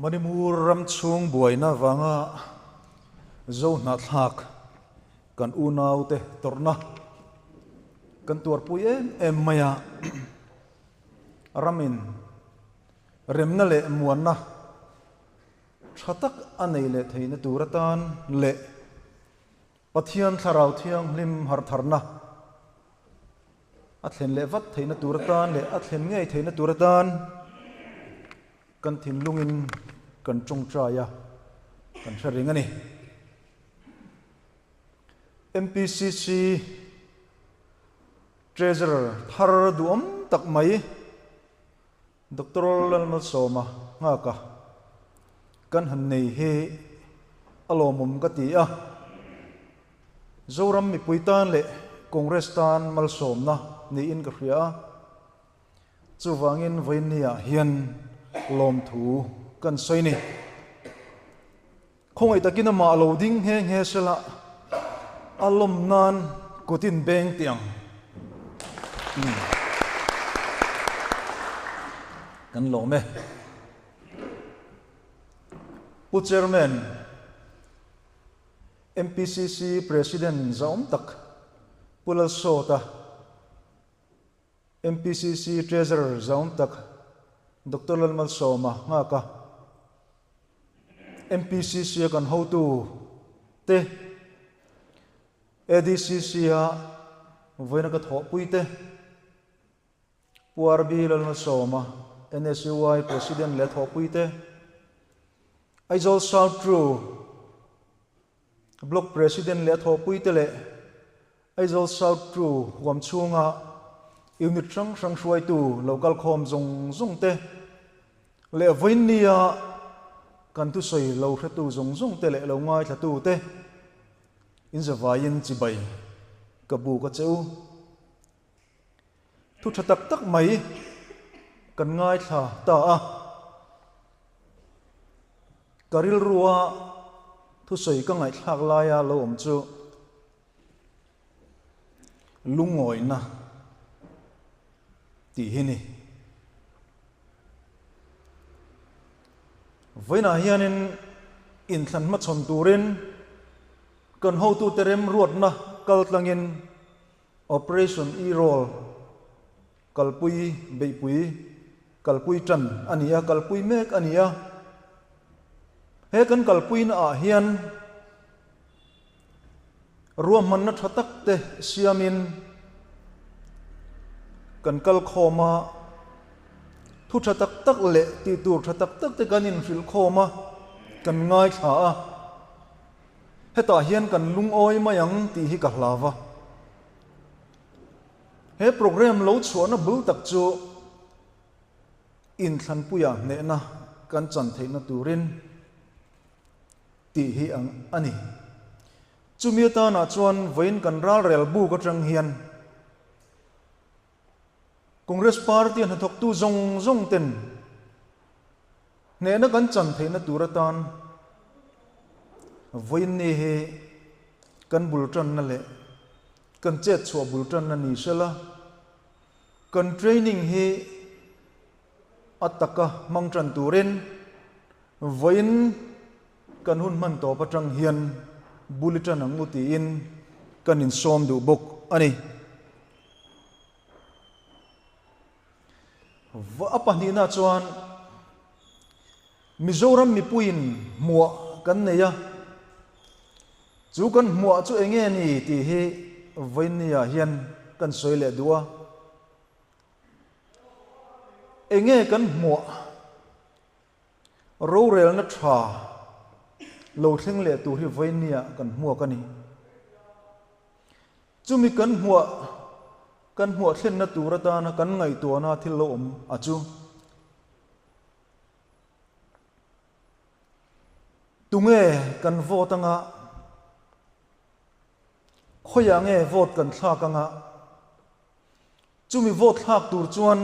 Manipur ram chhung buaina vanga Zo hnahthlak kan unaute tawrhna kan tuarpui em em mai a, ramin remna leh muanna tha tak a nei leh theihna tur atan leh Pathian Thlarau Thianghlim harhtharna a thlen leh vat theihna tur atan leh a thlen ngei theihna tur atan kan thinlungin kan tawngtai a, kan hre reng a ni. MPCC Treasurer thar duhawm tak mai Doctor Lalmalsawma nghaka kan han nei hi a lawmawm ka ti a, Zoram mipui tan leh Congress tan malsawmna niin ka hria a, chuvangin vawiinniah hian lawmthu kan sawi ni. Khawngaih takin amah lo ding nghe nghe sela a lawm nan kut in beng tih ang. Kan lawm e. Pu Chairman, MPCC President zahawm tak Pu Lalsawta, MPCC Treasurer zahawm tak Doctor Lalmalsawma nghak a, MPCC a kan hotu te, ADCC a vawiina ka thawhpui te, Pu RB Lalmalsawma, NSUI President leh thawhpui te, Aizawl South True Block President leh a thawhpui te leh Aizawl South Crew huam chhunga unit hrang hrang hruaitu lo kal khawm zawng zawng te leh vawiinnia kan thusawi lo hretu zawng zawng te leh lo ngaithlatu te inzavaiin chibai ka buk a che u. Thu tha tak tak mai kan ngaithla ta a. Ka rilrua thusawi ka ngaihthlak laia lo awm chu lungawina tih hi ni. Vawiinah hianin inthlan hmachhawn turin kan hotute remruatna kaltlangin Operation E-Roll kalpui beihpui kalpui tan a ni a, kalpui mek a ni a. He kan kalpuina ah hian ruahmanna tha tak te siamin kan kal khawm a, thu tha tak tak leh tih tur tha tak tak te kan inhrilh khawm a, kan ngaithla a. Hetah hian kan lungawi mai ang tih hi ka hlau va. He program lo chhuahna bul tak chu inthlanpuia hnehna kan chan theihna turin tih hi ang a ni. Chumi atanah chuan vawiin kan ralrel buk atang hian Congress Party a hnathawktu zawng zawng ten hnehna kan chan theihna tur atan vawiinni hi kan bul tanna leh kan chet chhuah bul tanna ni sela, kan training hi a taka hmang tan turin vawiin kan hun hman tawp atang hian bul i tan ang u tiin kan insawm duh bawk a ni. A pahnihna chuan Mizoram mipuiin hmuah kan nei a, chu kan hmuah chu eng nge ni tih hi vawiinniah hian kan sawi leh duh a. Eng nge kan hmuah? Rorelna tha lo thleng leh tur hi vawiinniah kan hmuak a ni. Chumi kan hmuah kan hmuah thlenna tur atana kan ngaihtuahna thil lo awm a chu. Tunge kan vote anga? Khawiah nge vote kan thlak anga? Chumi vote thlak tur chuan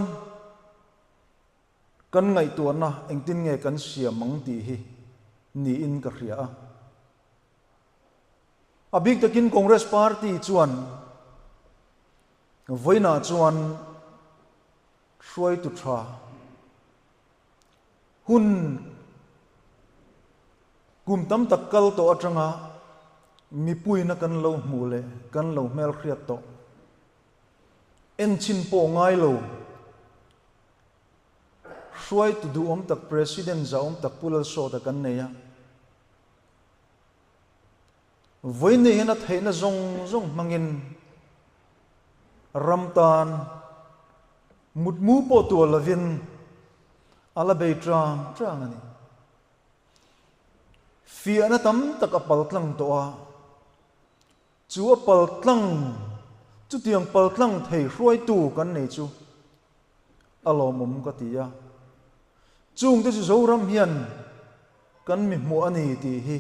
kan ngaihtuahna engtin nge kan siam ang tih hi niin ka hria a. A bik takin Congress Party chuan vawiinah chuan hruaitu tha hun Kum tam tak kal tawh atanga mipuina kan lo hmuh leh kan lo hmelhriat tawh enchhin pawh ngai lo hruaitu duhawm tak President zahawm tak Pu Lalsawta kan nei a. Vawiin hian a theihna zawng zawng hmangin ram tan mutmu pawh tuah lovin a la bei tang tang a ni. Fiahna tam tak a pal tlang tawh a, chu a pal tlang, chutiang pal tlang thei hruaitu kan nei chu a lawmawm ka ti a. Chungte chu Zoram hian kan mi hmuh a ni tih hi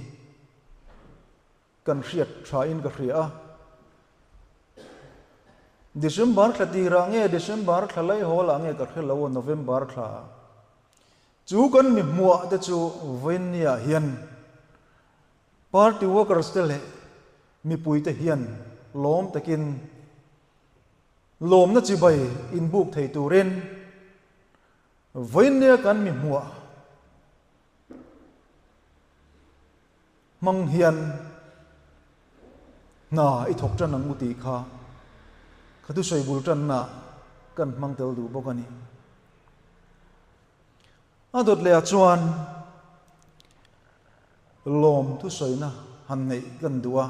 kan hriat thain ka hria a. December thla tirah nge December thla laihawl ah nge ka hre lo a, November thla ah. Chu kan mi hmuah te chu vawiinniah hian party workers te leh mipui te hian lawm takin lawmna chibai inbuk thei turin vawiinnia kan mi hmuah hmang hian hna i thawk tan ang u tih kha ka thusawi bul tanna kan hmang tel duh bawk a ni. A dawt leh ah chuan lawm thusawina han neih kan duh a.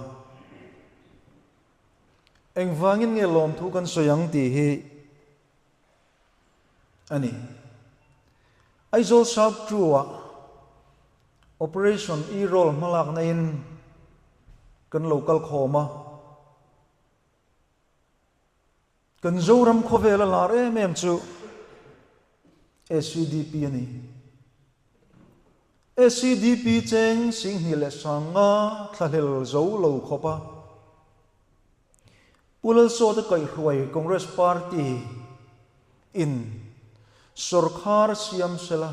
Engvangin nge lawmthu kan sawi ang tih hi a ni. Aizawl South True-ah Operation E-Roll hmalakna in kan lo kal khawm a. Kan Zoram khawvel a lar em em chu SEDP a ni. SEDP cheng 2005 thlahlel zo lo khawp a. Pu Lalsawta kaihhruai Congress Party in sawrkhar siam sela.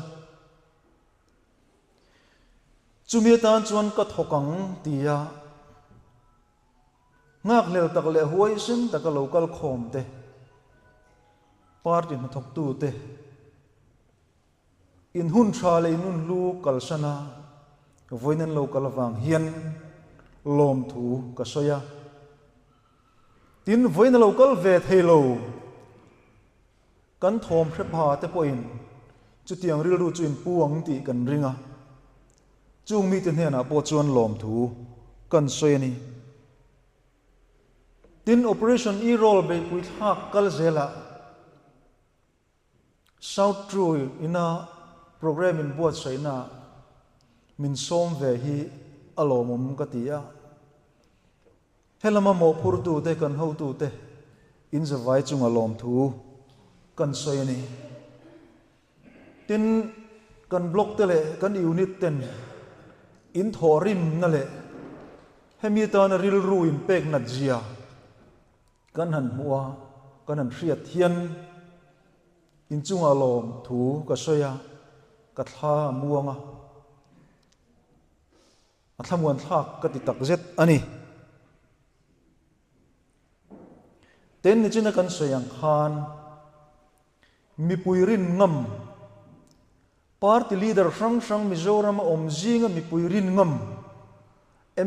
Chumi atan chuan ka thawk ang tia nghakhlel tak leh huaisen taka lo kal khawm te, party hnathawktu te, in hun tha leh in hun hlu kalsan a vawiin an lo kal avang hian lawmthu ka sawi a. Tin, vawiin a lo kal ve thei lo kan thawm hre pha te pawhin chutiang rilru chu in pu ang tih kan ring a, chung mite hnenah pawh chuan lawmthu kan sawi a ni. Tin, Operation E-Roll beihpui thlak kal zelah South True ina programme in buatsaihna min sawm ve hi a lawmawm ka ti a. Helama mawhphurtute kan hotute in zavai chunga lawmthu kan sawi a ni. Tin, kan block te leh kan unit ten in thawhrimna leh hemi atana rilru in pek nat zia Kan han hmuh a, kan han hriat hian inchungah lawm thu ka sawi a, ka thla a muang a, a thlamuan thlak ka ti tak zet a ni. Ten nichina kan sawi ang khan mipui rin ngam, party leader hrang hrang Mizoram a awm zinga mipui rin ngam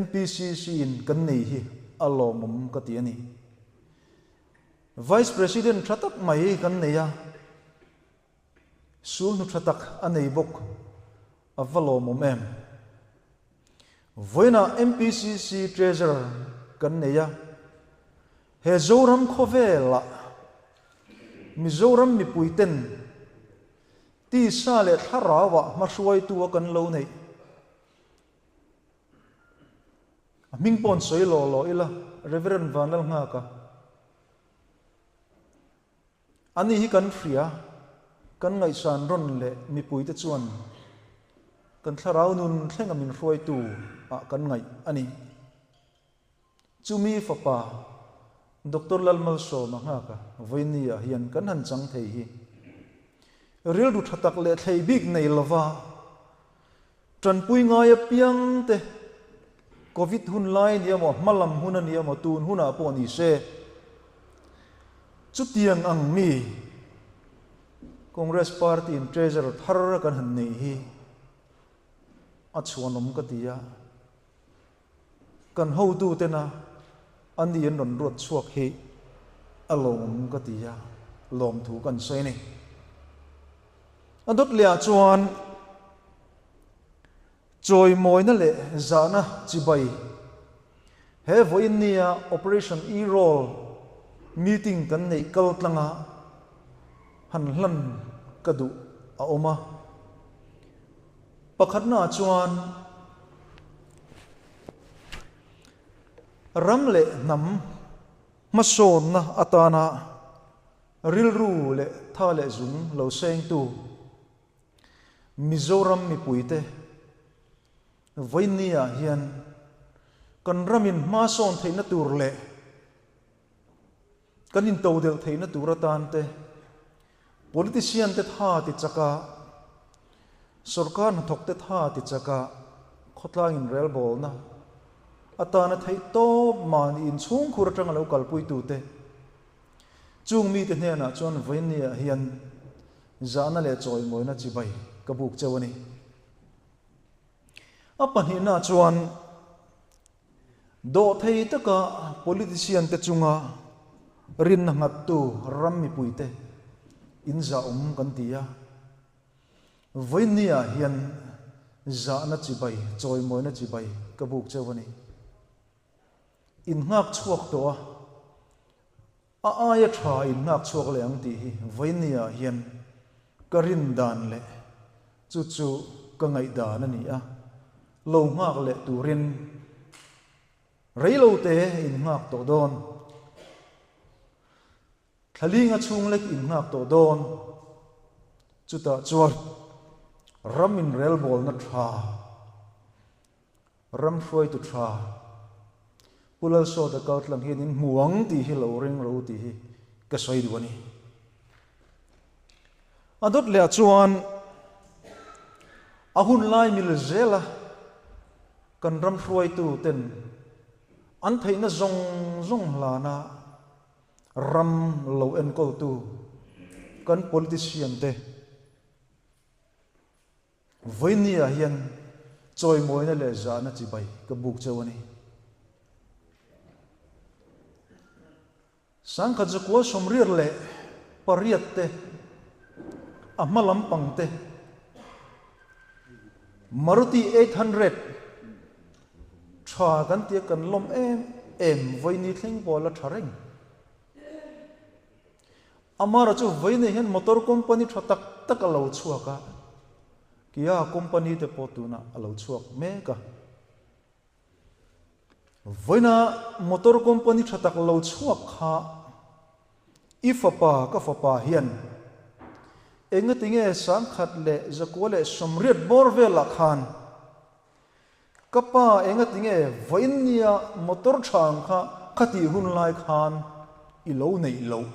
MPCC in kan nei hi a lawmawm ka ti a ni. Vice President tha tak mai kan nei a, sulhnu tha tak a nei bawk, a va lawmawm em. Vawiinah MPCC Treasurer kan nei a, he Zoram khawvelah Mizoram mipuiten tisa leh thlarauah hmahruaitu a kan lo neih. A hming pawh an sawi law law ila, Reverend Vanlalnghaka. Ani hi kan hria, kan ngaihsan rawn leh mipuite chuan kan thlarau nun thlenga min hruaitu ah kan ngaih a ni. Chumi fapa Doctor Lalmalsawma Nghaka vawinia hian kan han chang thei hi rilru tha tak leh thlei bik nei lova Tanpui ngai apiang te Covid hun lai a ni emaw, hma lam hun a ni emaw, tun hunah pawh ni se, chutiang ang mi Congress Party in Treasurer thar kan han nei hi A chhuanawm ka ti a, kan hotutena a ni an rawn ruat chhuak hi a lawmawm ka ti a, lawmthu kan sawi a ni. A dawt lehah chuan chawimawina leh zahna chibai he vawiin nia Operation E-Roll meeting kan neih kal tlanga han hlan ka duh a awm a. Pakhatnaah chuan ram leh hnam hmasawnna atana rilru leh tha leh zung lo sengtu Mizoram mipuite vawinia hian kan ramin hmasawn theihna tur leh kan intodelh theihna tur atan te Politician te tha ti chak a, sorkar hnathawk te tha ti chak a, khawtlang inrelbawlna atana theih tawp mahni inchhungkhur atanga lo kalpuitu te, chung mite hnenah chuan vawiinniah hian zahna leh chawimawina chibai ka buk cheu a ni. A pahnihna chuan Dawhthei taka politician te chunga rinna nghattu ram mipuite in zahawm kan ti a, vawiinniah hian zahna chibai, chawimawina chibai ka buk cheu a ni. In nghak chhuak tawh a, a aia tha in nghak chhuak leh ang tih hi vawiinniah hian ka rin dan leh chu chu ka ngaihdan a ni a, lo nghak leh turin reilo te in nghak tawh dawn. Thlalinga chhung lek in nghak tawh dawn. Chutah chuan ram inrelbawlna tha, ram hruaitu tha Pu Lalsawta kaltlang hian in hmu ang tih hi lo ring ro tih hi ka sawi duh a ni. A dawt leh ah chuan a hun lai mil zela kan ram hruaitu ten an theihna zawng zawng hlana ram lo enkawltu kan politician te Vawinia hian chawimawina leh zahna chibai ka buk cheu a ni. Sangkhat zakua sawmriat leh pariat te, a hma lampang te, Maruti 800 tha kan tia kan lawm em em vawini thleng pawh la tha reng. Amara chu vawiinah hian motor company tha tak tak a lo chhuak a, Kia company te pawh tunah a lo chhuak mek a. Vawiina motor company tha tak lo chhuak kha i fapa ka fapa hian engatinge sangkhat leh zakua leh sawmriat bawr velah khan Ka pa engatinge vawiinnia motor tha ang kha khatih hun lai khan i lo neih loh?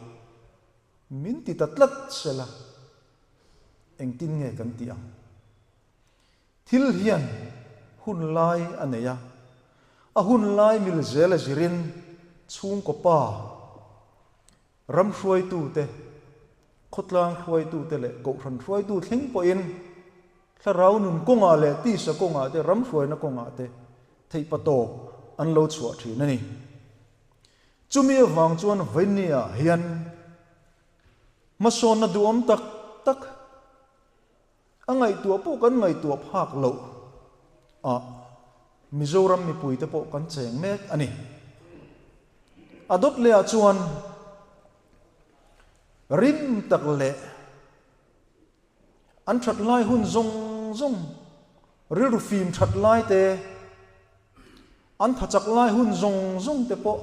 Min ti ta tlat sela, engtin nge kan tih ang? Thil hian hun lai a nei a, a hun lai mil zel a zirin chhungkaw pa, ram hruaitute, khawtlang hruaitute leh kohhran hruaitu thleng pawhin thlarau nun kawngah leh tisa kawngah te, ram hruaina kawngah te theihpa tawp an lo chhuah thin a ni. Chumi avang chuan Vawinia hian hmasawnna duhawm tak tak a ngaihtuah pawh kan ngaihtuah phak loh a Mizoram mipuite pawh kan cheng mek a ni. A dawt lehah chuan rim tak leh an that lai hun zawng zawng, rilru fim that lai te, an thachak lai hun zawng zawng te pawh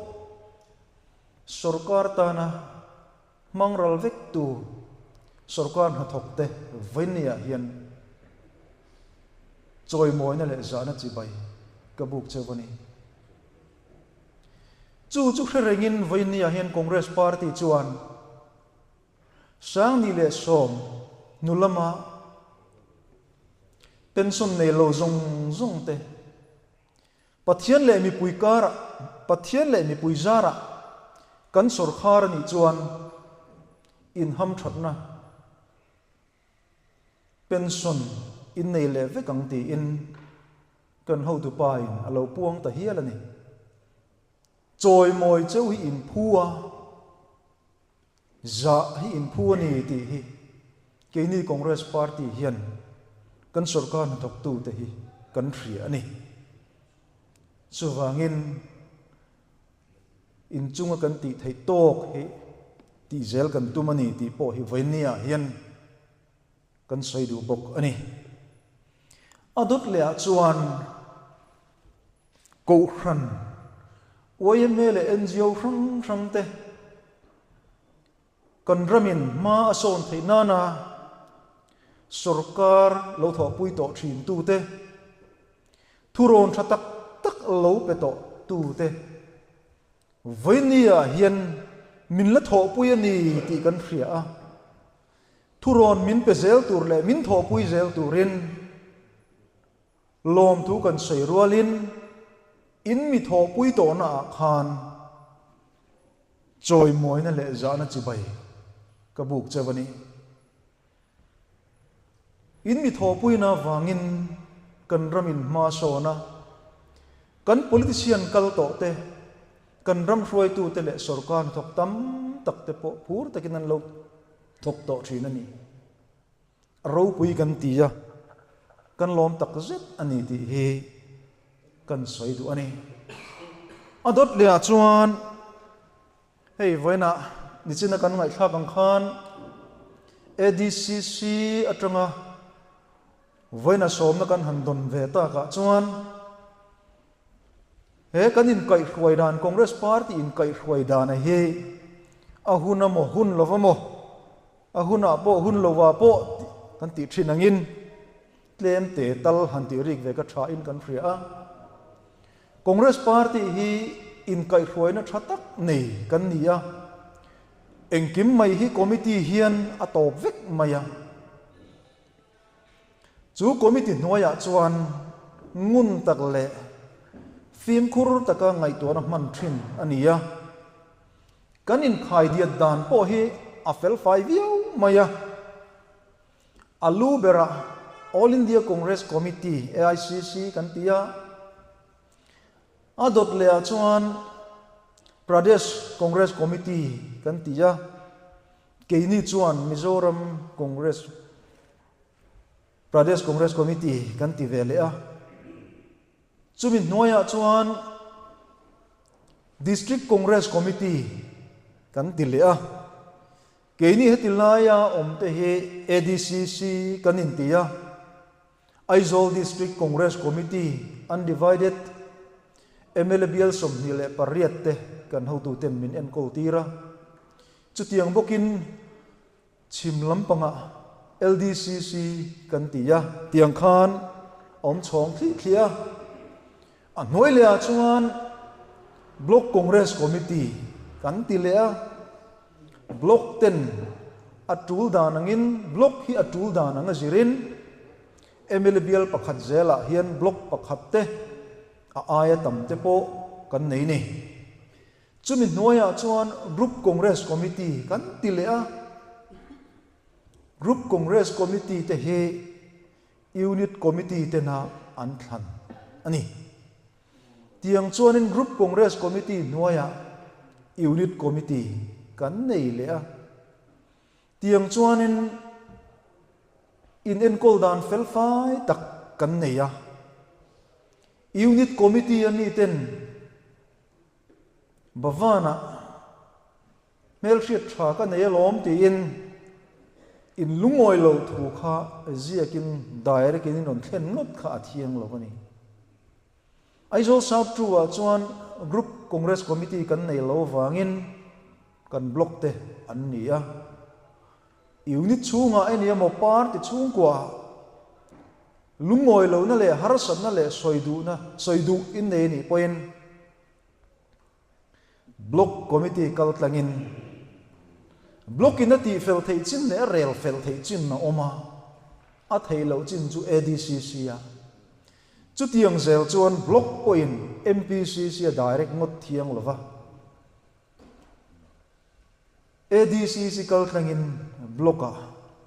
sorkar tana Hmang ral vek tu sorkar hnathawk te vawinia hian chawimawina leh zahna chibai ka buk cheu a ni. Chu chu hre rengin vawinia hian Congress Party chuan Sangni leh Sawm hnu lama pension nei lo zawng zawng te Pathian leh mipui karah, Pathian leh mipui zarah kan sawrkhar a nih chuan inhamthatna, pension in nei leh vek ang tiin. Kan hotupa in a lo puang ta hial a ni. Chawimawi cheu hi in phu a, zah hi in phu a ni tih hi keini Congress Party hian kan sorkar hnathawktute hi kan hria a ni. Chuvangin inchunga kan tih theih tawk hi tih zel kan tum a ni tih pawh hi vawinia hian Kan sawi duh bawk a ni. A dawt lehah chuan Kohhran, yma leh ngo hrang hrang te kan ramin hma a sawn theih nana sorkar lo thawhpui tawh thin tute, thurawn tha tak tak lo pe tawh tute vawinia hian min la thawhpui a ni tih kan hria a. Thurawn min pe zel tur leh min thawhpui zel turin lawmthu kan sawi rualin in mi thawhpui tawhna ah khan chawimawina leh zahna chibai ka buk cheu a ni. In mi thawhpuina avangin kan ramin hma sawn a, kan politician kal tawh te, kan ram hruaitute leh sorkar hnathawk tam tak te pawh phur takin an lo thawk tawh thin a ni. A ropui kan ti a, kan lawm tak zet a ni tih hi kan sawi duh a ni. A dawt lehah chuan hei vawiinah nichina kan ngaihthlak ang khan ADCC atanga vawiina sawmna kan han dawn ve takah chuan He kan inkaihhruai dan, Congress Party inkaihhruai dana hi a hun emaw hun lo emaw, a hunah pawh hun lovah pawh kan tih thin angin tlem te tal han tih rik ve ka tha in kan hria a. Congress Party hi inkaihhruaina tha tak nei kan ni a, engkim mai hi committee hian a tawp vek mai a. Chu committee hnuaiah chuan ngun tak leh fimkhur taka ngaihtuahna hman thin a ni a. Kan inkhaidiat dan pawh hi a felfai viau mai a. A lu berah All India Congress Committee, AICC, kan ti a. A dawt lehah chuan Pradesh Congress Committee kan ti a. Keini chuan Mizoram Congress, Pradesh Congress Committee kan ti ve leh a. Chumi hnuaiah chuan District Congress Committee kan ti leh a. Keini heti laia awmte hi ADCC kan inti a. Aizawl District Congress Committee Undivided mla bial 28 te kan hotuten min enkawl tir a. Chutiang bawkin chhim lampangah LDCC kan ti a, tiang khan a awm chhawng thli thli a. A hnuai lehah chuan Block Congress Committee kan ti leh a, Block ten a tul dan angin Block hi a tul dan anga zirin mla bial pakhat zelah hian Block pakhat te a aia tam te pawh kan nei ni. Chumi hnuaiah chuan Group Congress Committee kan ti leh a, Group Congress Committee te hi Unit Committee tena an thlan a ni. Tiang chuanin Group Congress Committee hnuaiah Unit Committee kan nei leh a. Tiang chuanin inenkawl dan felfai tak kan nei a. Unit Committee a miten Bhavan-ah Hmelhriat tha ka nei alawm tiin in lungawi lo thu kha ziakin direct in in rawn thlen ngawt kha a thiang lo a ni. Aizawl South Two ah chuan Group Congress Committee kan nei lo avangin kan block te an ni a. Unit chhungah eng emaw party chhungkua ah lungawi lohna leh harsatna leh sawi duhna sawi duh in nei anih pawhin Block Committee kal tlangin Block in a tihfel theih chin leh a rel fel theih chin a awm a, a theih loh chin chu ADCC a. Chutiang zel chuan Block pawhin MPCC a direct ngawt thiang lo va. ADCC kal tlangin Block a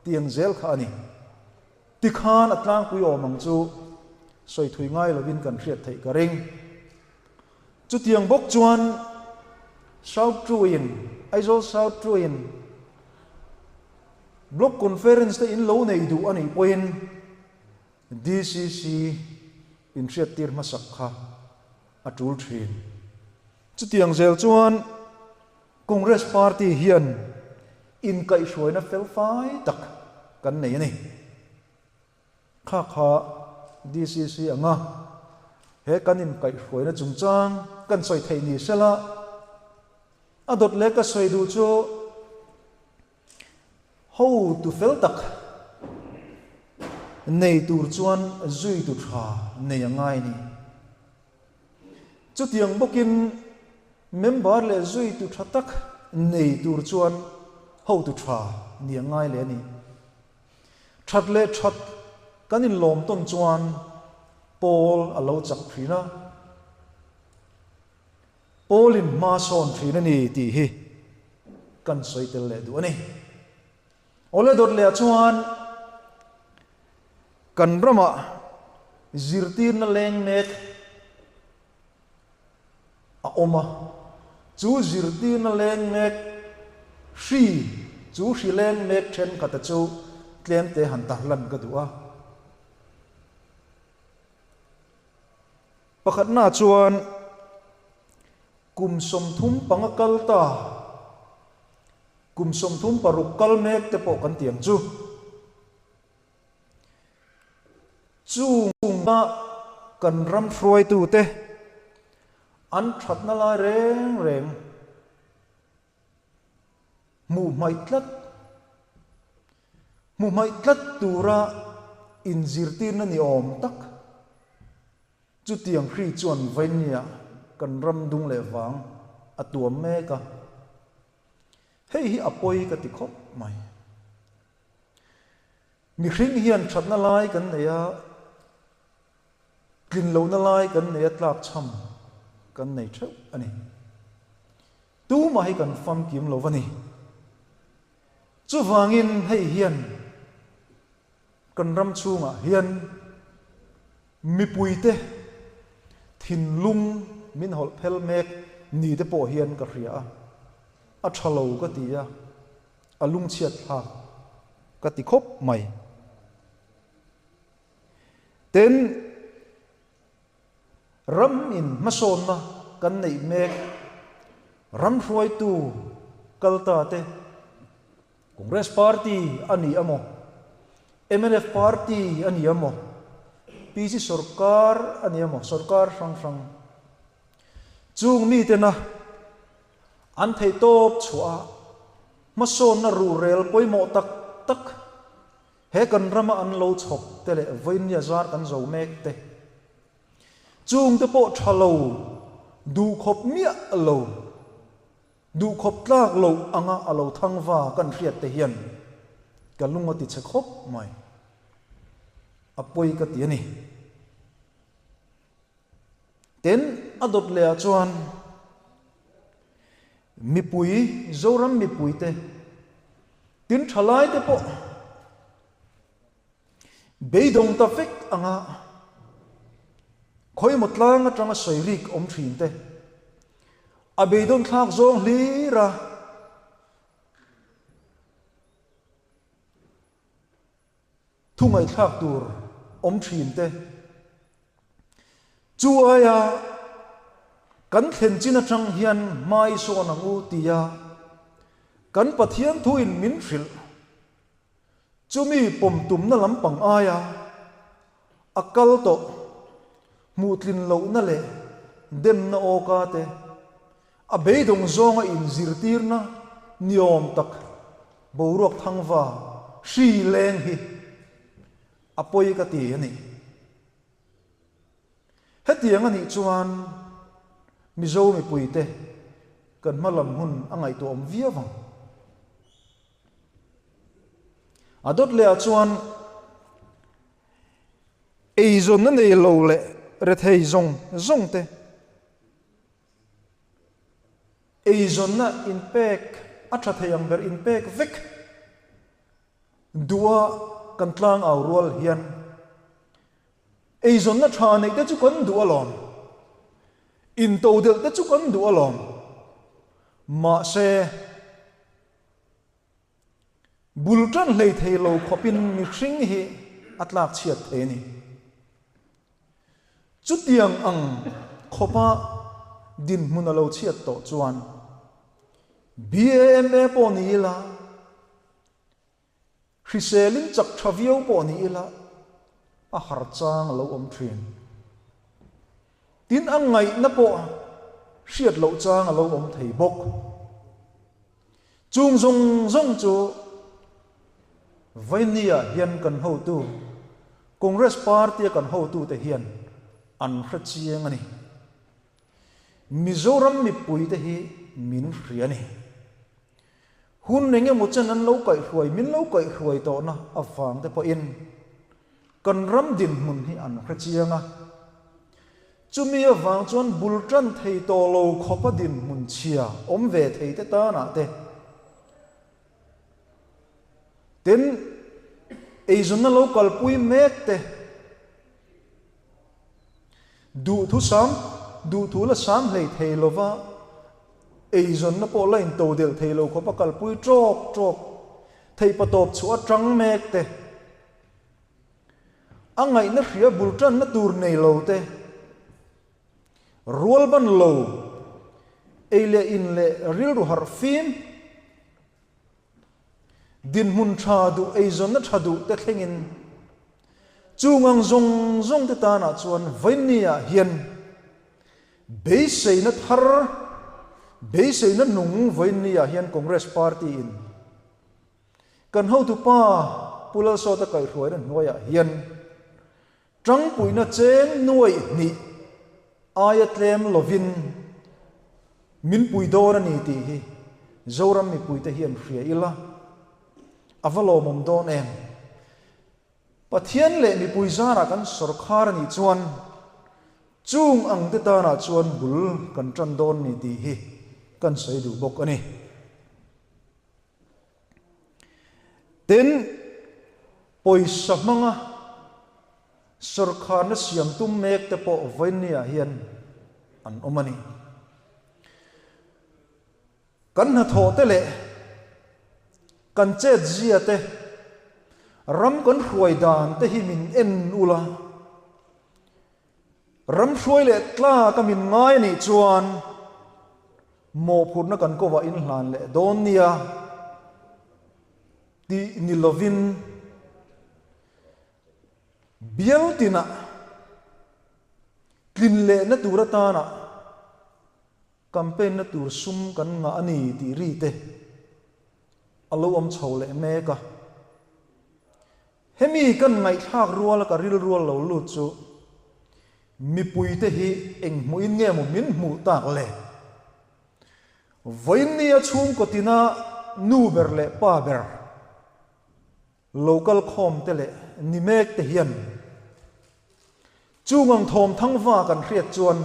tiang zel kha a ni. Tikhan a tlangpui awm ang chu. sawi thui ngai lovin kan hriat theih ka ring. Chutiang bawk chuan South True-in, Aizawl South True-in Block Conference te in lo nei duh a nih pawhin DCC inhriattir hmasak kha a tul thin. Chutiang zel chuan Congress Party hian inkaihhruaina felfai tak kan nei a ni. Kha kha DCC anga he kan inkaihhruaina chungchang kan sawi theih ni sela, a dawt leh ka sawi duh chu hotu fel tak nei tur chuan zuitu tha nei a ngai a ni. Chutiang bawkin member leh zuitu tha tak nei tur chuan hotu tha ni a ngai leh a ni. That leh that kan inlawm tawn chuan Paul a lo chak thin a, Paul-in hma sawn thin a ni tih hi kan sawi tel leh duh a ni. Awle dawt leh ah chuan kan ramah zirtirna leng mek a awm a, chu zirtirna leng mek hri, chu hri leng mek thenkhat a chu tlemte han tarlan ka duh a. Pakhatna chuan kum 35 kal ta, kum 36 kal mek te pawh kan ti ang chu. Chunga kan ram hruaitute an thatna lai reng reng hmuh hmaih tlat hmuh hmaih tlat tura inzirtirna ni awm tak chutiang hri chuan Vainia kan ram dung leh vang a tuam mek a, hei hi a pawi ka ti khawp mai. Mihring hian thatna lai kan nei a, tlin lohna lai kan nei a, tlakchham kan nei theuh a ni. Tumah hi kan famkim lo va ni. Chuvangin hei hian kan ram chhungah hian mipuite thinlung min hawlh phel mek ni te pawh hian ka hria a, a tha lo ka ti a. A lungchhiat thlak ka ti khawp mai. Tin, ram in hmasawnna kan neih mek, ram hruaitu kal ta te, Congress Party a ni amaw, mnf Party a ni amaw, PC Sorkar a ni amaw, sorkar hrang hrang chung mitena An theihtawp chhuah a, hmasawnna ruhrel pawimawh tak tak he kan rama an lo chhawp te leh vawinia zar kan zo mek te, chungte pawh tha lo, duhkhawp miah lo, duhkhawp tlak lo anga a lo thang va kan hriat te hian ka lung a ti chhe khawp mai. A pawi ka ti a ni. Tin, a dawt leh ah chuan mipui, Zoram mipuite, tin thalaite pawh beidawng ta vek anga khawimaw tlang atanga sawi rik awm thin te, a beidawn thlak zawng hlir a. Thu ngaihthlak tur awm thin te. Chu aia kan thlen chin atang hian hmai sawn ang u tia kan Pathian thuin min hrilh. Chumi pawm tumna lampang aia a kal tawh hmuhtlin lohna leh demna awka te a beidawng zawnga inzirtirna niawm tak Boruak thangva hri leng hi a pawi ka ti a ni. Hetiang a nih chuan Mizo mipuite kan hma lam hun a ngaihtuah awm viau ang. A dawt leh ah chuan eizawnna nei lo leh rethei zawng zawng te, Eizawnna inpek a tha thei ang ber inpek vek duha kan tlang au rual hian Eizawnna tha neih te chu kan duh alawm. Intodelh te chu kan duh alawm. Mahse, bul tan hlei thei lo khawpin mihring hi a tlak chhiat thei a ni. Chutiang ang khawpa dinhmun a lo chhiat tawh chuan BAMA pawh ni ila, Hriselin chak tha viau pawh ni ila, a har chang a lo awm thin. Tin, a ngaihna pawh hriat loh chang a lo awm thei bawk. Chung zawng zawng chu Vainia hian kan hotu, Congress Party-a kan hotute hian an hre chiang a ni. Mizoram mipuite hi min hria a ni. Hun eng emaw chen an lo kaihhruai, min lo kaihhruai tawhna avang te pawhin kan ram dinhmun hi an hre chiang a. Chumi avang chuan bul tan thei tawh lo khawpa dinhmun chhia awm ve thei te tanah te, tin, eizawnna lo kalpui mek te, Duhthusam, duhthu la sam hlei thei lova eizawnna pawh la intodelh thei lo khawp a kalpui tawk tawk theih patawp chhuah atang mek te, a ngaihna hria bul tanna tur nei lo te, rual ban lo, ei leh in leh rilru harh fim, Dinhmun tha duh, eizawnna tha duh te thlengin chung ang zawng zawng te tanah chuan Vainni-ah hian beiseina thar, beiseina nung Vainni-ah hian Congress Party-in kan hotupa Pu Lalsawta kaihhruaina hnuaiah hian Tangpuina cheng nuaih hnih aia tlem lovin min pui dawn a ni tih hi Zoram mipuite hian hria ila, a va lawmawm dawn em? Pathian leh mipui zarah kan sawrkhar a nih chuan chung ang te tanah chuan bul kan tan dawn ni tih hi kan sawi duh bawk a ni. Tin, pawisa hmanga sawrkharna siam tum mek te pawh vawinia hian an awm a ni. Kan hnathawh te leh kan chetzia te, ram kan hruai dan te hi min en ula, Ram hruai leh tlak a min ngai a nih chuan mawhphurhna kan kovah in hlan leh dawn nia tih ni lovin bial tinah tlin lehna tur atana campaign na tur sum kan ngah a ni tih ri te a lo awm chho leh mek a. Hemi kan ngaihthlak ruala ka rilrual lo lut chu mipuite hi eng hmuhin nge maw min hmuh tak le? Vawiinnia chhungkaw tina nu ber leh pa ber lo kal khawm te leh ni mek te hian chung ang thawm thangva kan hriat chuan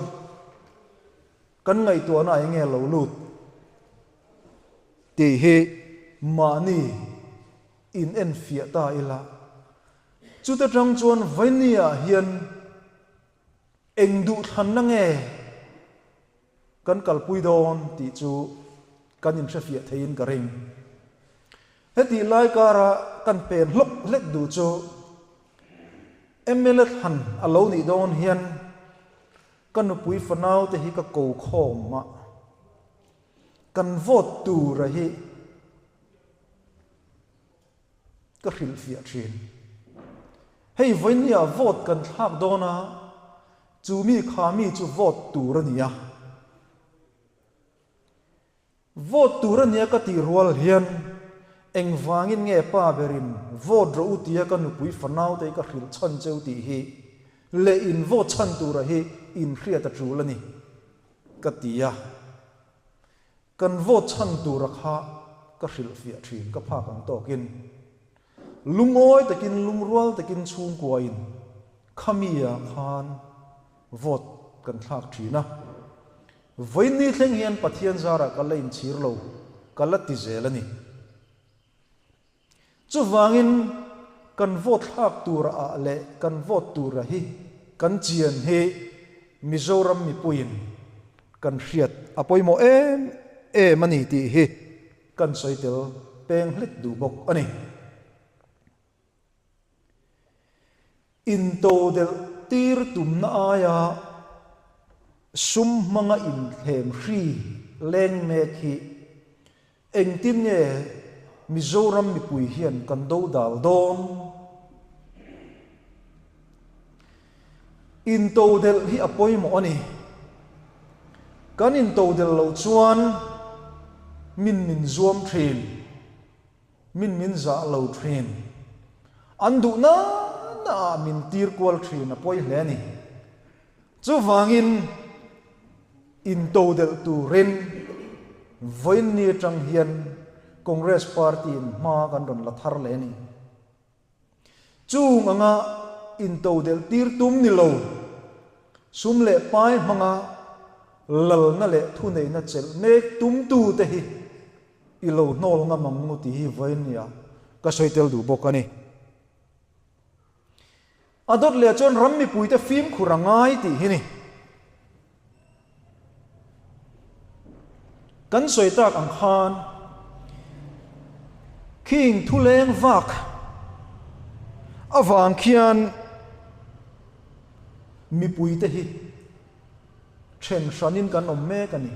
kan ngaihtuahna eng nge lo lut tih hi mahni In en fiah ta ila, chuta tang chuan Vainia hian eng duhthlanna nge kan kalpui dawn tih chu kan inhrefiah theiin ka ring. Hetih lai kara kan pen hlawk hlek duh chu mla thlan a lo nih dawn hian ka nupui fanaute hi ka ko khawm a, kan vote tura hi Ka hrilhfiah thin. Hei vawinia vote kan thlak dawn a, chu mi kha mi chu vote tur a nia. Vote tur a nia ka tih rual hian engvangin nge pa berin vote rawh u tia ka nupui fanaute ka hrilh chhan cheu tih hi leh in vote chhan tura hi inhriat a tul a ni ka ti a. Kan vote chhan tura kha ka hrilhfiah thin ka phak ang tawkin. Lungawi takin lungrual takin chhungkuain khamia khan vote kan thlak thin a. Vawiinni thleng hian Pathian zarah ka la inchhir lo, ka la ti zel a ni. Chuvangin kan vote thlak tura ah leh kan vote tura hi. kan chian hi Mizoram mipuiin kan hriat a pawimawh em em a ni tih hi kan sawi tel peng hlek duh bawk a ni. Intodelh tir tumna aia sum hmanga inthlem hri leng mek hi Engtin nge Mizoram mipui hian kan do dal dawn? Intodelh hi a pawimawh a ni. Kan intodelh loh chuan min min zuam thin, min min zah lo thin. An duh na na ah min tir kual thin a pawi hle a ni. Chuvangin intodelh turin vawiinni atang hian Congress Party in hma kan rawn la thar leh a ni. Chung anga intodelh tir tum ni lo, sum leh pai hmanga lalna leh thuneihna chelh mek tumtute hi i lo hnawl ngam ang u tih hi vawiinnia ka sawi tel duh bawk a ni. A dawt leh chuan ram mipuite fimkhur a ngai tih hi ni. Kan sawi tak ang khan khing thuleng vak avang khian mipuite hi then hranin kan awm mek a ni.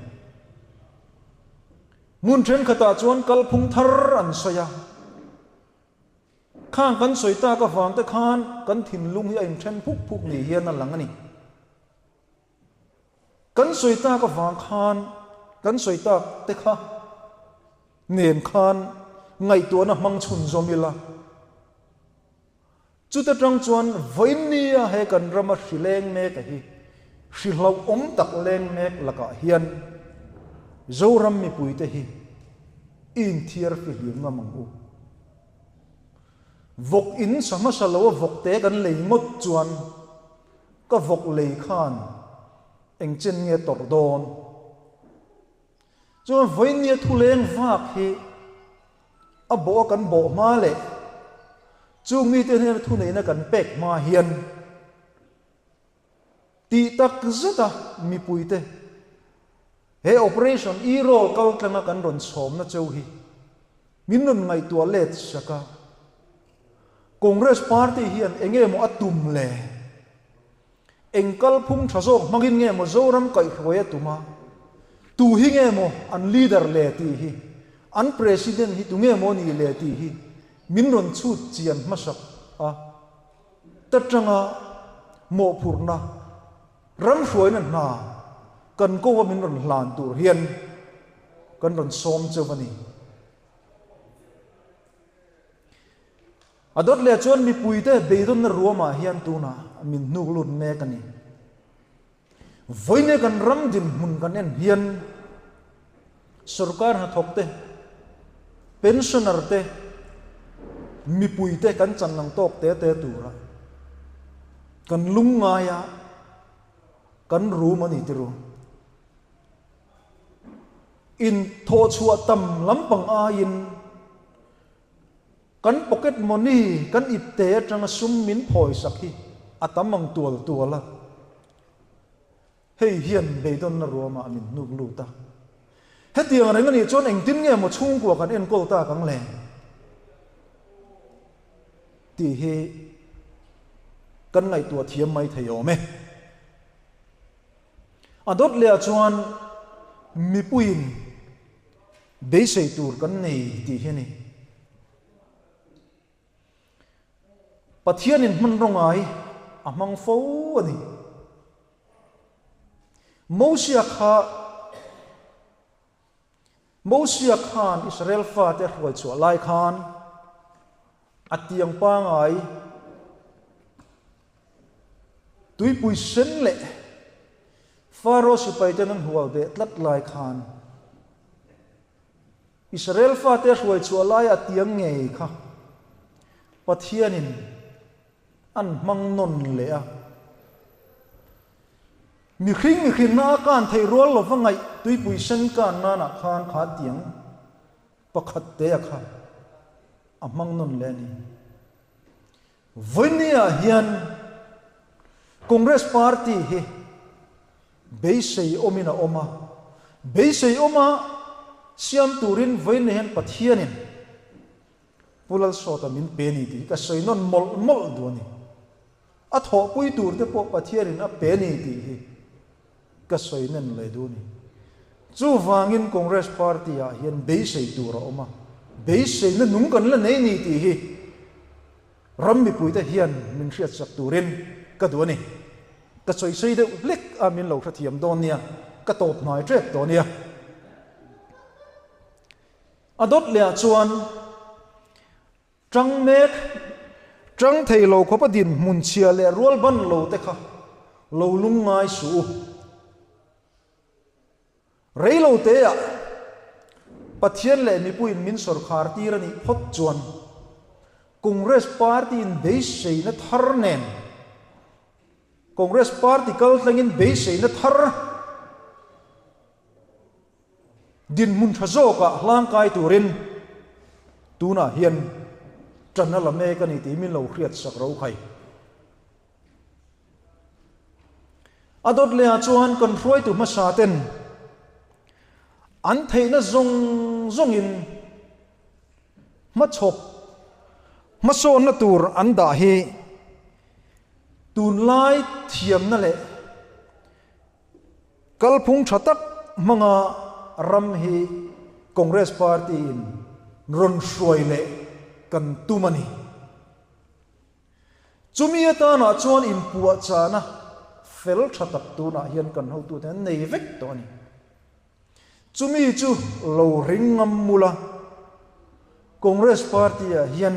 Hmun thenkhatah chuan kalphung thar an sawi a. Khang kan sawi tak avang te khan kan thinlung hi a inthen phuk phuk ni hian a lang a ni. Kan sawi tak avang khan kan sawi tak te kha nen khan ngaihtuahna hmang chhunzawm ila. Chuta tang chuan vawiinnia he kan rama hri leng mek a hi hri hlauhawm tak leng mek lakah hian Zoram mipuite hi i inthiar fihlim ngam ang u. Vawk in sa hmasa lo a vawk te kan lei ngawt chuan ka vawk lei khan eng chen nge tawrh dawn? Chuan vawiinnia thuleng vak hi a bawh a kan bawh hma leh chung mite hnena thuneihna kan pek hma hian Tih tak zeta mipuite he Operation E-Roll kal tlanga kan rawn chhawmna cheu hi min rawn ngaihtuah let sak a. Congress Party hian enge maw a tum le? Eng kalphung tha zawk hmangin nge maw Zoram kaihhruai a tum a? Tu hi nge maw an leader le tih hi? An President hi tu nge maw ni le tih hi min rawn chhut chian hmasak a. Ta tanga mawhphurhna, ramhruaina hna kan ko a min rawn hlan tur hian kan rawn sawm cheu a ni. A dawt leh chuan mipuite beidawnna ruamah hian tunah min hnuk lut mek a ni. Vawiin kan ram dinhmun kan en hian sorkar hnathawk te, pensioner te, mipui te kan chan ang tawk te te tura kan lungngaia kan rum a ni tiru. Inthawhchhuah tam lampang aiin Kan pocket money kan ipte atanga sum min phawisak hi a tam ang tual tual a, hei hian beidawnna ruamah min hnuk lut a. Hetiang reng a nih chuan engtin nge maw chhungkua kan enkawl tak ang le? Tih hi kan ngaihtuah thiam mai thei awm e. A dawt leh ah chuan mipuiin Beisei tur kan nei tih hi a ni. Pathianin hmanraw ngai a hmang fo a ni. Mosia kha Mosia khan Israel fate a hruai chhuah lai khan a tiang pangai tuipui sen leh Faro sipaiten an hual beh tlat lai khan Israel fate a hruai chhuah laia a tiang ngei kha Pathianin an hmang nawn leh a. Mihring mihrinna a kan theih rual lova ngaih tuipui sen kan nanah khan kha tiang pakhat te a kha a hmang nawn leh a ni. Vawinia hian Congress Party hi beisei awmin a awm a, beisei awma siam turin vawiin hian Pathianin Pu Lalsawta min pe ni tih hi ka sawi nawn mawlh mawlh duh a ni. A thawhpui tur te pawh Pathianin a pe ni tih hi ka sawi nen leh duh a ni. Chuvangin Congress Party ah hian beisei tur a awm a, beiseina nung kan la nei ni tih hi ram mipuite hian min hriatsak turin ka duh a ni. Ka sawi sei deuh hlek a min lo hrethiam dawn nia, ka tawp hnai tep tawh nia. A dawt leh ah chuan Tang mek, tang thei lo khawpa dinhmun chhia leh rual ban lo te kha lo lung ngai suh u. Rei lo teah Pathian leh mipuiin min sawrkhar tir a nih phawt chuan Congress Party in beiseina thar nen Congress Party kal tlangin beiseina thar Dinhmun tha zawkah hlangkai turin tunah hian ṭan a la mek a ni tih min lo hriat sak ro khai. A dawt lehah chuan kan hruaitu hmasa ten an theihna zawng zawngin hmachhawp hmasawnna tur an dah hi tunlai thiamna leh Kalphung tha tak hmanga ram hi Congress Party in rawn hruai leh kan tum a ni. Chumi atanah chuan inpuahchahna fel tha tak tunah hian kan hotute an nei vek tawh a ni. Chumi chu lo ring ngam mula Congress Party ah hian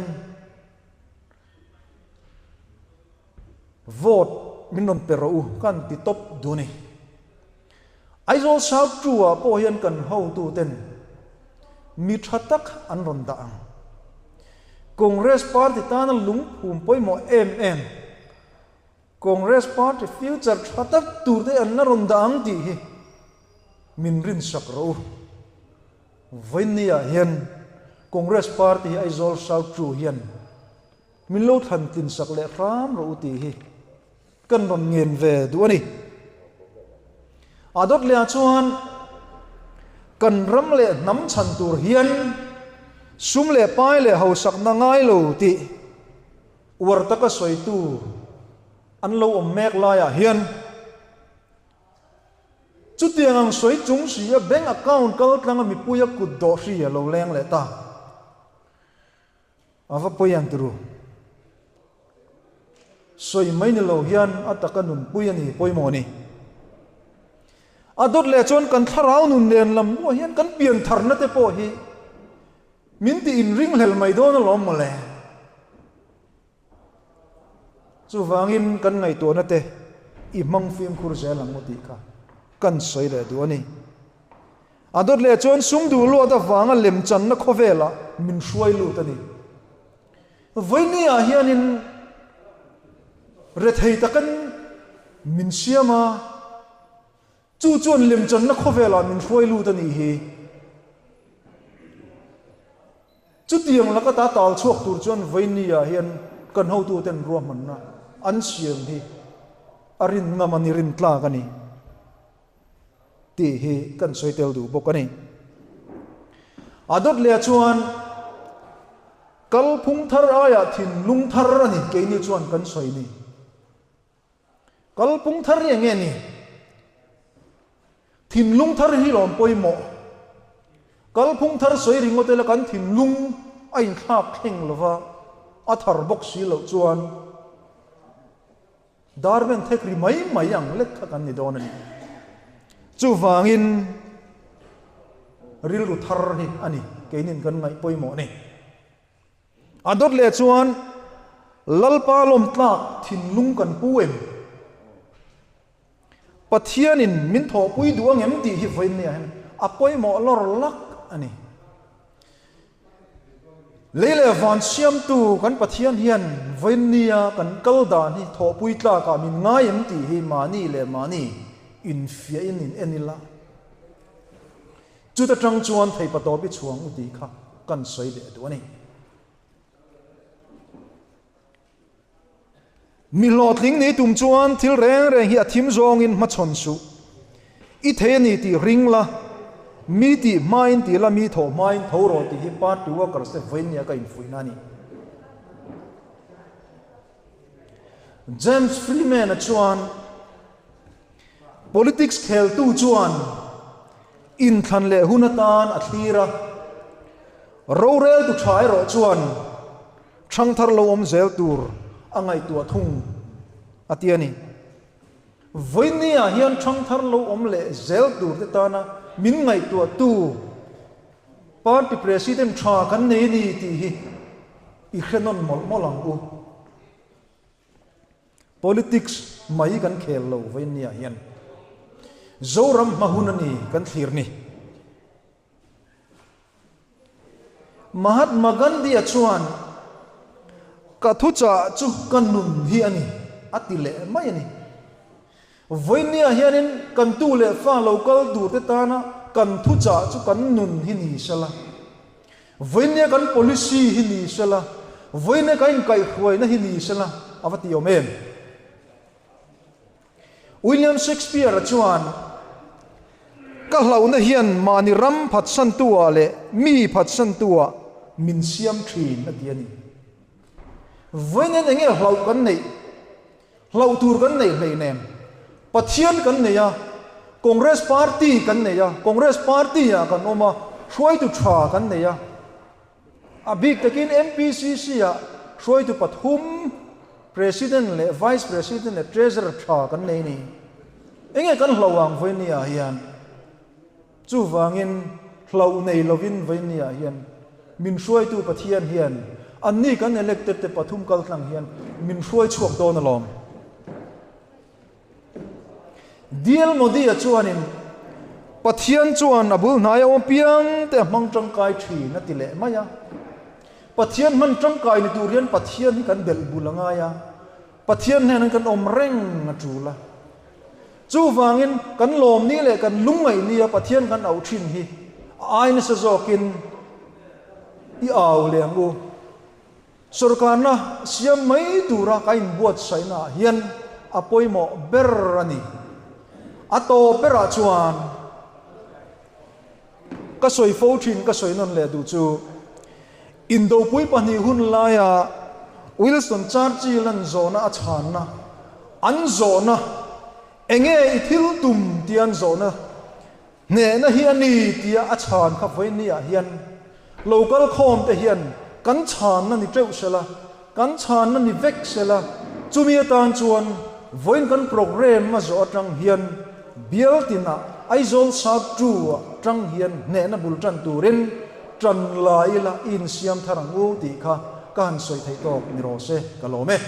Vote min rawn pe rawh u ka an ti tawp duh a ni. Aizawl South Two ah pawh hian kan hotu ten mi tha tak an rawn dah ang. Congress Party tana lungphum pawimawh em em, Congress Party future tha tak tur te an la rawn dah ang tih hi min rinsak rawh u. Vawiinni ah hian Congress Party hi Aizawl South Two hian Min lo thlan tlin sak leh hram rawh u tih hi kan rawn ngen ve duh a ni. A dawt lehah chuan kan ram leh hnam chhan tur hian sum leh pai leh hausakna ngai lo tih uar taka sawitu an lo awm mek laiah hian chutiang ang sawi chung si a bank account kal tlanga mipuia kut dawh hri a lo leng leh ta. A va pawi ang turu. Sawi mai ni lo hian a taka nunpui a ni pawimawh a ni. A dawt leh chuan kan thlarau nun nen lam buah hian kan pian tharna te pawh hi min ti inringhlel mai dawn alawm mawle. Chuvangin kan ngaihtuahna te i hmang fimkhur zel ang u tih kha kan sawi leh duh a ni. A dawt leh chuan sum duh luat avanga lemchanna khawvelah min hruai lut a ni. Vawinia hianin rethei takin min siam a, chu chuan lemchanna khawvelah min hruai lut a nih hi. Chutiang laka ta tal chhuak tur chuan vawinia hian kan hotuten ruahmanna an siam hi a rin ngam a ni, rin tlak a ni. Tih hi kan sawi tel duh bawk a ni. A dawt leh chuan kalphung thar aiah thinlung thar a ni keini chuan kan sawi ni. Kalphung thar hi enge ni? Thinlung thar hi lawm pawimawh. Kalphung thar sawi ringawt ila kan thinlung a inthlak thleng lova a thar bawk si loh chuan Darben thek ri mai mai ang lek kha kan ni dawn a ni. Chuvangin rilru thar hi a ni, keinin kan ngaih pawimawh a ni. A dawt leh chuan Lalpa lawmtlak thinlung kan pu em? Pathianin min thawhpui duh ang em tih hi vawiin nia hian a pawimawh lawr lak a ni. Lei leh van siamtu kan Pathian hian vawiinnia kan kal dan hi thawhpui tlakah min ngai em tih hi mahni leh mahni infiahin in en ila. Chuta tang chuan theipatawp i chhuang u tih kha kan sawi leh duh a ni. Mi hlawhtling ni tum chuan thil reng reng hi a thim zawngin hmachhawn suh. I thei a ni tih ring la, mi tih hmain ti la, mi thawh hmain tho rawh tih hi party workers te vawiin nia ka infuihna a ni. James Freeman-a chuan Politics kheltu chuan inthlan leh hun atan a thlir a, roreltu tha erawh chuan ṭhangthar lo awm zel tur a ngaihtuah thung a ti a ni. Vawinia hian ṭhangthar lo awm leh zel tur te tana min ngaihtuahtu Party President ṭha kan nei a ni tih hi i hre nawn mawlh mawlh ang u. Politics mai kan khel lo vawinia hian Zoram hma hun a ni kan thlir ni. Mahatma Gandhi-a chuan, Ka thuchah chu ka nun hi a ni, a ti leh mai a ni. Vawinia hianin kan tu leh fa lo kal turte tana kan thuchah chu kan nun hi ni sela, vawinia kan policy hi ni sela, vawinia kan inkaihhruaina hi ni sela a va ti awm em? William Shakespeare-a chuan, Ka hlauhna hian mahni ram phatsantu-ah leh mi phatsantu-ah min siam thin, a ti a ni. Vawiin eng nge hlauh kan neih? Hlauh tur kan neih hleinem. Pathian kan nei a, Congress Party kan nei a, Congress Party-ah kan awm a, hruaitu tha kan nei a. A bik takin MPCC-ah hruaitu pathum, President leh Vice President leh Treasurer tha kan nei ni. Enge kan hlauh ang vawinia hian? Chuvangin hlauh nei lovin vawinia hian min hruaitu Pathian hian anni kan elected te pathum kaltlang hian min hruai chhuak dawn alawm. DL Modi-a chuanin Pathian chuan a bul hnaia awm piang te a hmang tangkai thin a ti leh mai a. Pathian hman tangkai ni tur hian Pathian hi kan belh bul a ngai a, Pathian hnenah kan awm reng a tul a. Chuvangin kan lawmni leh kan lungngaih nia Pathian kan auh thin hi a ai nasa zawkin i au leh ang u. Sorkarna siam mai tura ka inbuatsaihnaah hian a pawimawh ber a ni. A tawp berah chuan ka sawi fo thin ka sawi nawn leh duh chu Indopui pahnih hun laia Wilson Churchill an zawhna a chhanna, an zawhna, Enge i thil tum? tia an zawhna Hnehna hi a ni tia a chhan kha vawinia hian local khawmte hian kan chhanna ni teuh sela, kan chhanna ni vek sela, chumi atan chuan vawiin kan programme a zawh atang hian bial tinah Aizawl South 2 ah tang hian hnehna bul tan turin tan la ila i insiam thar ang u tih kha ka han sawi theih tawk ni rawh se ka lawm e.